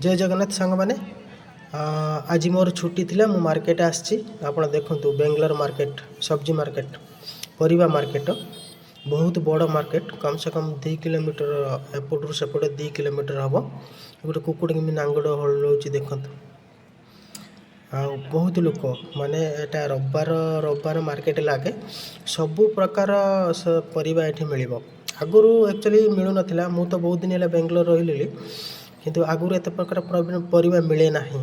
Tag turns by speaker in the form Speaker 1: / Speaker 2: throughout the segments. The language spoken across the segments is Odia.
Speaker 1: ଜୟ ଜଗନ୍ନାଥ ସାଙ୍ଗମାନେ। ଆଜି ମୋର ଛୁଟି ଥିଲା, ମୁଁ ମାର୍କେଟ ଆସିଛି। ଆପଣ ଦେଖନ୍ତୁ ବେଙ୍ଗଲୋର ମାର୍କେଟ, ସବଜି ମାର୍କେଟ, ପରିବା ମାର୍କେଟ। ବହୁତ ବଡ଼ ମାର୍କେଟ, କମ୍ ସେ କମ୍ 2 କିଲୋମିଟର, ଏପଟରୁ ସେପଟେ 2 କିଲୋମିଟର ହେବ। ଗୋଟେ କୁକୁର କେମିତି ନାଙ୍ଗଡ଼ ହଲଉଛି ଦେଖନ୍ତୁ। ଆଉ ବହୁତ ଲୋକ, ମାନେ ଏଇଟା ରବିବାର ରବିବାର ମାର୍କେଟ ଲାଗେ। ସବୁ ପ୍ରକାର ପରିବା ଏଠି ମିଳିବ। ଆଗରୁ ଆକ୍ଚୁଆଲି ମିଳୁନଥିଲା। ମୁଁ ତ ବହୁତ ଦିନ ହେଲା ବେଙ୍ଗଲୋର ରହିଲିଣି, କିନ୍ତୁ ଆଗରୁ ଏତେ ପ୍ରକାର ପରିବା ମିଳେ ନାହିଁ।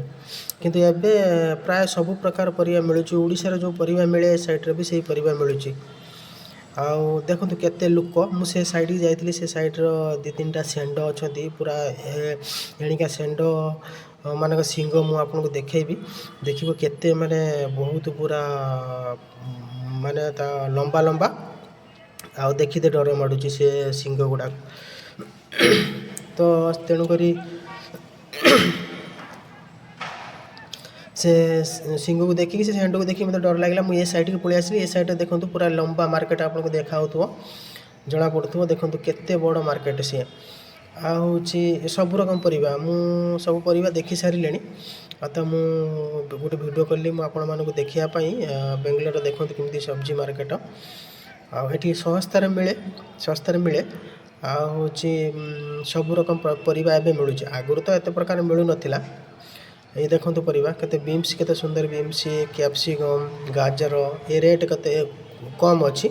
Speaker 1: କିନ୍ତୁ ଏବେ ପ୍ରାୟ ସବୁ ପ୍ରକାର ପରିବା ମିଳୁଛି। ଓଡ଼ିଶାରେ ଯେଉଁ ପରିବା ମିଳେ, ଏ ସାଇଡ଼୍ରେ ବି ସେଇ ପରିବା ମିଳୁଛି। ଆଉ ଦେଖନ୍ତୁ କେତେ ଲୋକ। ମୁଁ ସେ ସାଇଡ଼୍କି ଯାଇଥିଲି। ସେ ସାଇଡ଼୍ର ଦୁଇ ତିନିଟା ଷେଣ୍ଢ ଅଛନ୍ତି, ପୁରା ଏଣିକା ଷେଣ୍ଢ ମାନଙ୍କ ଶିଙ୍ଗ ମୁଁ ଆପଣଙ୍କୁ ଦେଖେଇବି। ଦେଖିବ କେତେ ମାନେ ବହୁତ ପୁରା ମାନେ ତା ଲମ୍ବା ଲମ୍ବା, ଆଉ ଦେଖିତେ ଡର ମାଡ଼ୁଛି ସେ ଶିଙ୍ଗ ଗୁଡ଼ାକ। ତ ତେଣୁକରି ସେ ଶିଙ୍ଗକୁ ଦେଖିକି, ସେ ଷେଣ୍ଢକୁ ଦେଖିକି ମୋତେ ଡର ଲାଗିଲା। ମୁଁ ଏ ସାଇଡ଼୍କି ପଳେଇ ଆସିଲି। ଏ ସାଇଡ଼୍ରେ ଦେଖନ୍ତୁ, ପୁରା ଲମ୍ବା ମାର୍କେଟ ଆପଣଙ୍କୁ ଦେଖାହେଉଥିବ, ଜଣାପଡ଼ୁଥିବ। ଦେଖନ୍ତୁ କେତେ ବଡ଼ ମାର୍କେଟ ସିଏ। ଆଉ ହେଉଛି ସବୁ ରକମ ପରିବା। ମୁଁ ସବୁ ପରିବା ଦେଖି ସାରିଲିଣି। ଆଉ ତ ମୁଁ ଗୋଟେ ଭିଡ଼ିଓ କଲି ମୁଁ ଆପଣମାନଙ୍କୁ ଦେଖିବା ପାଇଁ। ବେଙ୍ଗଲୋରରେ ଦେଖନ୍ତୁ କେମିତି ସବଜି ମାର୍କେଟ। ଆଉ ଏଠି ଶସ୍ତାରେ ମିଳେ, ଶସ୍ତାରେ ମିଳେ। ଆଉ ହେଉଛି ସବୁ ରକମ ପରିବା ଏବେ ମିଳୁଛି। ଆଗରୁ ତ ଏତେ ପ୍ରକାର ମିଳୁନଥିଲା। ଏଇ ଦେଖନ୍ତୁ ପରିବା କେତେ, ବିନ୍ସ କେତେ ସୁନ୍ଦର ବିନ୍ସ, କ୍ୟାପ୍ସିକମ୍, ଗାଜର। ଏ ରେଟ୍ କେତେ କମ୍ ଅଛି।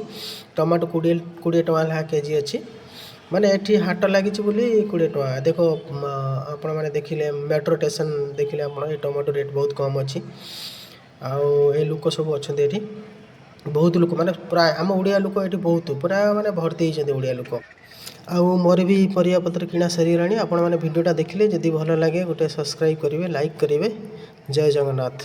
Speaker 1: ଟମାଟୋ 20 20 ଟଙ୍କା ଲେଖା କେଜି ଅଛି। ମାନେ ଏଠି ହାଟ ଲାଗିଛି ବୋଲି 20 ଟଙ୍କା। ଦେଖ, ଆପଣମାନେ ଦେଖିଲେ ମେଟ୍ରୋ ଷ୍ଟେସନ୍ ଦେଖିଲେ ଆପଣ। ଏ ଟମାଟୋ ରେଟ୍ ବହୁତ କମ୍ ଅଛି। ଆଉ ଏ ଲୋକ ସବୁ ଅଛନ୍ତି ଏଠି ବହୁତ ଲୋକ, ମାନେ ପ୍ରାୟ ଆମ ଓଡ଼ିଆ ଲୋକ ଏଠି ବହୁତ ପୁରା ମାନେ ଭର୍ତ୍ତି ହେଇଛନ୍ତି ଓଡ଼ିଆ ଲୋକ। ଆଉ ମୋର ବି ପରିବାପତ୍ର କିଣା ସରିଗଲାଣି। ଆପଣମାନେ ଭିଡ଼ିଓଟା ଦେଖିଲେ, ଯଦି ଭଲ ଲାଗେ ଗୋଟେ ସବସ୍କ୍ରାଇବ୍ କରିବେ, ଲାଇକ୍ କରିବେ। ଜୟ ଜଗନ୍ନାଥ।